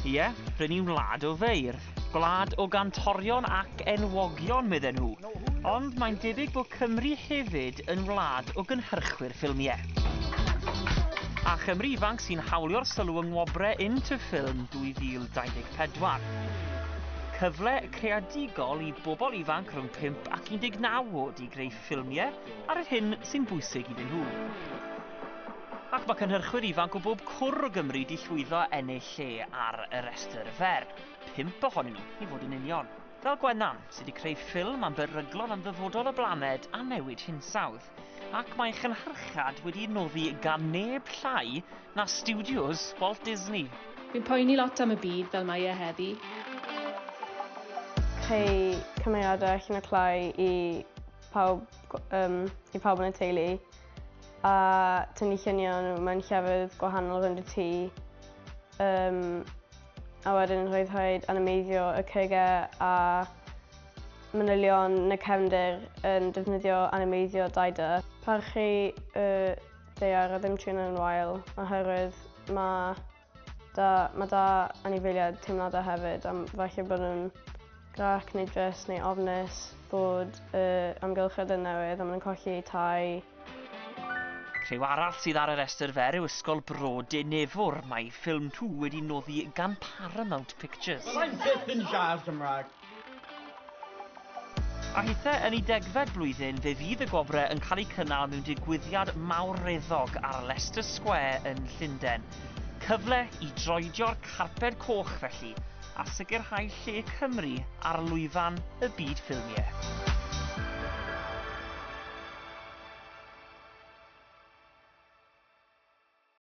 Ie, rŷn ni'n wlad o feirdd, gwlad o gantorion ac enwogion, medden nhw. Ond mae'n debyg bod Cymru hefyd yn wlad o gynhyrchwyr ffilmiau. A Chymru ifanc sy'n hawlio'r sylw yng Ngwobrau Into Film 2024. Cyfle creadigol i bobl ifanc rhwng 5 ac 19 oed i greu ffilmiau ar yr hyn sy'n bwysig iddyn nhw. Ac mae cynhyrchwyr ifanc o bob cwr o Gymru 'di llwyddo ennill lle ar y rhestr fer, pump ohonyn nhw i fod yn union. Fel Gwennan, sydd 'di creu ffilm am beryglon am ddyfodol y blaned a newid hinsawdd. Ac mae ei chynhyrchad wedi'i noddi gan neb llai na stiwdios Walt Disney. Fi'n poeni lot am y byd fel mae e heddi. Creu cymeriadau allan o clai i pawb, um, i pawb yn y teulu a tynnu lluniau nhw mewn llefydd gwahanol rownd y tŷ. Um, a wedyn roedd rhaid animeiddio y cegau a manylion yn y cefndir yn defnyddio animeiddio 2D. Parchu y ddaear a ddim trin yn wael oherwydd mae da, mae da anifeiliaid teimladau hefyd a falle bod nhw'n grac neu drist neu ofnus bod y amgylchedd yn newydd a maen nhw'n colli eu tai. Criw arall sydd ar y rhestr fer yw Ysgol Bro Dinefwr. Mae ffilm nhw wedi noddi gan Paramount Pictures. Byddai'n byth yn siarad Cymraeg. A hithe yn ei degfed blwyddyn, fe fydd y gwobrau yn cael eu cynnal mewn digwyddiad mawreddog ar Leicester Square yn Llundain. Cyfle i droedio'r carped coch felly, a sicrhau lle Cymru ar lwyfan y byd ffilmiau.